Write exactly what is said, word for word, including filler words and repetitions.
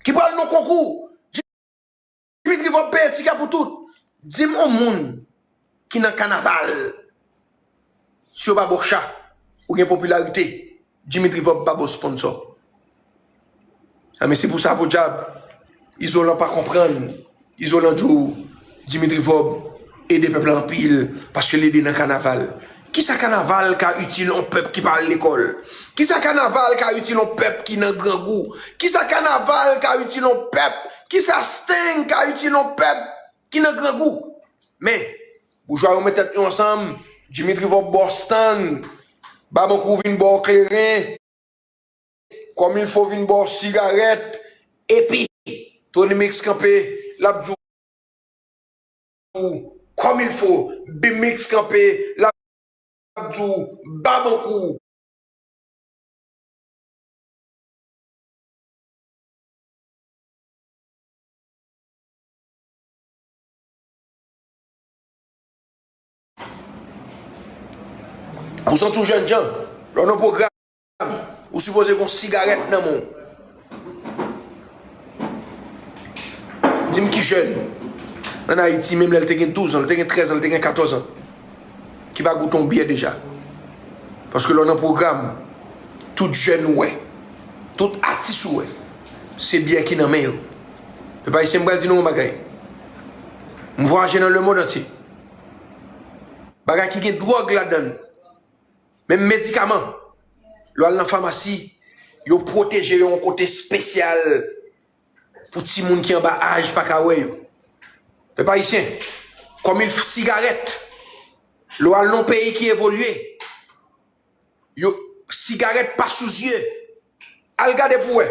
ki pral nan konkou. Dimitri Vorbe peye tikè pou tout. Di m yon moun ki nan kanaval, si yo ba w cha, ou gen popilarite, Dimitri Vorbe pa ba w sponsò. A, men se pou sa, podyab, Izolan pa konprann. Izolan di w Dimitri Vorbe ede pèp la anpil, paske l ede nan kanaval. Kisa kanaval ka itil yon pèp ki pa al lekòl? Kisa kanaval ka itil yon pèp ki nan grangou? Kisa kanaval ka itil yon pèp? Kisa Steng ka itil yon pèp ki nan grangou? Men, boujwa yo met tèt yo ansanm, Dimitri Vorbe ba w stand, Babankou vin ba w kleren, Kòmilfo vin ba w sigarèt, epi Tony Mix kanpe, l ap di w kòmilfo, Big Mix kanpe, l ap di w Babankou. Pou santi w jènjan, lè w nan pwogram, ou sipoze gon sigarèt nan men w. Di m ki jèn ann Ayiti, menm lè l te gen douz an, l te gen trèz an, l te gen katòz an, ki pa goute yon byè deja. Paske lè w nan pwogram, tout jèn ou wè, tout atis ou wè, se byè ki nan men yo. Pèp ayisyen, m pral di nou yon bagay. M vwayaje nan lemonn antye. Bagay ki gen dwòg ladan l, menm medikaman, lè w al nan famasi, yo pwoteje yo yon kote espesyal pou timoun ki anba aj pa ka wè yo. Pèp ayisyen, kòmilfo, sigarèt, lè w al nan yon peyi ki evolye, yo, sigarèt pa sou zye. Al gade pou w wè.